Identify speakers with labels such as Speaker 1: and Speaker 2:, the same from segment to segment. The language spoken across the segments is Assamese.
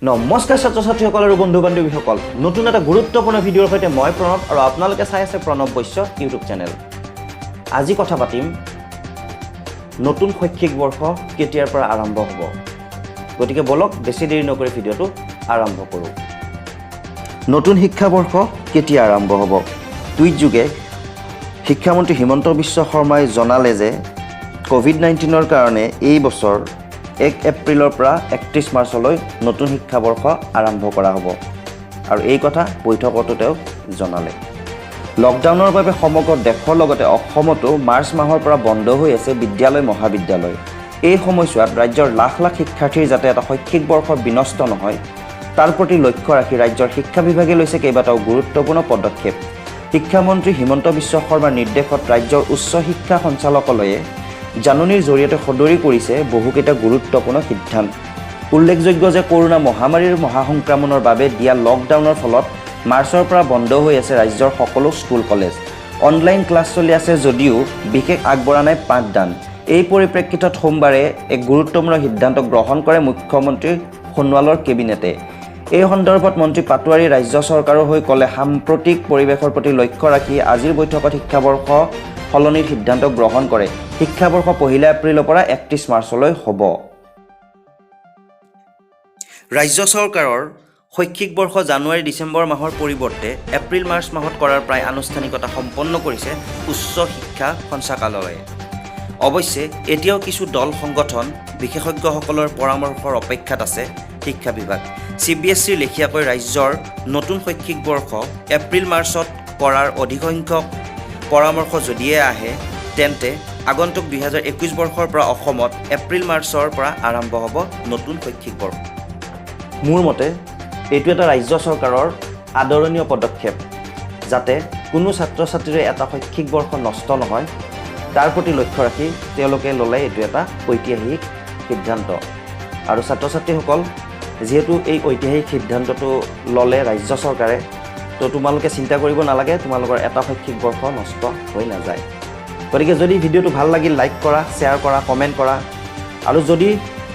Speaker 1: নমস্কাৰ ছাত্ৰ ছাত্ৰীসকল আৰু বন্ধু বান্ধৱীসকল। নতুন এটা গুৰুত্বপূৰ্ণ ভিডিঅ'ৰ সৈতে মই প্ৰণৱ আৰু আপোনালোকে চাই আছে প্ৰণৱ বৈশ্য ইউটিউব চেনেল। আজি কথা পাতিম নতুন শৈক্ষিক বৰ্ষ কেতিয়াৰ পৰা আৰম্ভ হ'ব। গতিকে ব'লক, বেছি দেৰি নকৰি ভিডিঅ'টো আৰম্ভ কৰোঁ। নতুন শিক্ষাবৰ্ষ কেতিয়া আৰম্ভ হ'ব? টুইটযোগে শিক্ষামন্ত্ৰী হিমন্ত বিশ্ব শৰ্মাই জনালে যে ক'ভিড-19ৰ কাৰণে এই বছৰ 1 এপ্ৰিলৰ পৰা 31 মাৰ্চলৈ নতুন শিক্ষাবৰ্ষ আৰম্ভ কৰা হ'ব আৰু এই কথা বৈঠকতো তেওঁ জনালে। লকডাউনৰ বাবে সমগ্ৰ দেশৰ লগতে অসমতো মাৰ্চ মাহৰ পৰা বন্ধ হৈ আছে বিদ্যালয়, মহাবিদ্যালয়। এই সময়ছোৱাত ৰাজ্যৰ লাখ লাখ শিক্ষাৰ্থীৰ যাতে এটা শৈক্ষিক বৰ্ষ বিনষ্ট নহয়, তাৰ প্ৰতি লক্ষ্য ৰাখি ৰাজ্যৰ শিক্ষা বিভাগে লৈছে কেইবাটাও গুৰুত্বপূৰ্ণ পদক্ষেপ। শিক্ষামন্ত্ৰী হিমন্ত বিশ্ব শৰ্মাৰ নিৰ্দেশত ৰাজ্যৰ উচ্চ শিক্ষা সঞ্চালকালয়ে জাননীৰ জৰিয়তে সদৰি কৰিছে বহুকেইটা গুৰুত্বপূৰ্ণ সিদ্ধান্ত। উল্লেখযোগ্য যে কৰোণা মহামাৰীৰ মহাসংক্ৰমণৰ বাবে দিয়া লকডাউনৰ ফলত মাৰ্চৰ পৰা বন্ধ হৈ আছে ৰাজ্যৰ সকলো স্কুল, কলেজ। অনলাইন ক্লাছ চলি আছে যদিও বিশেষ আগবঢ়া নাই পাঠদান। এই পৰিপ্ৰেক্ষিতত সোমবাৰে এক গুৰুত্বপূৰ্ণ সিদ্ধান্ত গ্ৰহণ কৰে মুখ্যমন্ত্ৰী সোণোৱালৰ কেবিনেটে। এই সন্দৰ্ভত মন্ত্ৰী পাটোৱাৰী ৰাজ্য চৰকাৰৰ হৈ ক'লে, সাম্প্ৰতিক পৰিৱেশৰ প্ৰতি লক্ষ্য ৰাখি আজিৰ বৈঠকত শিক্ষাবৰ্ষ সলনিৰ সিদ্ধান্ত গ্ৰহণ কৰে। শিক্ষাবৰ্ষ 1 এপ্ৰিলৰ পৰা 31 মাৰ্চলৈ হ'ব। ৰাজ্য চৰকাৰৰ শৈক্ষিক বৰ্ষ জানুৱাৰী ডিচেম্বৰ মাহৰ পৰিৱৰ্তে এপ্ৰিল মাৰ্চ মাহত কৰাৰ প্ৰায় আনুষ্ঠানিকতা সম্পন্ন কৰিছে উচ্চ শিক্ষা সঞ্চালকালয়ে। অৱশ্যে এতিয়াও কিছু দল সংগঠন, বিশেষজ্ঞসকলৰ পৰামৰ্শৰ অপেক্ষাত আছে শিক্ষা বিভাগ। চিবিএছইৰ লেখীয়াকৈ ৰাজ্যৰ নতুন শৈক্ষিক বৰ্ষ এপ্ৰিল মাৰ্চত কৰাৰ অধিকসংখ্যক পৰামৰ্শ যদিহে আহে, তেন্তে আগন্তুক 2021 বৰ্ষৰ পৰা অসমত এপ্ৰিল মাৰ্চৰ পৰা আৰম্ভ হ'ব নতুন শৈক্ষিক বৰ্ষ। মোৰ মতে এইটো এটা ৰাজ্য চৰকাৰৰ আদৰণীয় পদক্ষেপ, যাতে কোনো ছাত্ৰ ছাত্ৰীৰে এটা শৈক্ষিক বৰ্ষ নষ্ট নহয়, তাৰ প্ৰতি লক্ষ্য ৰাখি তেওঁলোকে ল'লে এইটো এটা ঐতিহাসিক সিদ্ধান্ত। আৰু ছাত্ৰ ছাত্ৰীসকল, যিহেতু এই ঐতিহাসিক সিদ্ধান্তটো ল'লে ৰাজ্য চৰকাৰে, তো তোমালোকে চিন্তা কৰিব নালাগে, তোমালোকৰ এটা শৈক্ষিক বৰ্ষ নষ্ট হৈ নাযায়। গতিকে যদি ভিডিঅ'টো ভাল লাগিল, লাইক কৰা, শ্বেয়াৰ কৰা, কমেণ্ট কৰা আৰু যদি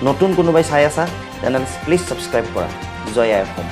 Speaker 1: নতুন কোনোবাই চাই আছা, তেনেহ'লে প্লিজ ছাবস্ক্ৰাইব কৰা। জয় আই অসম।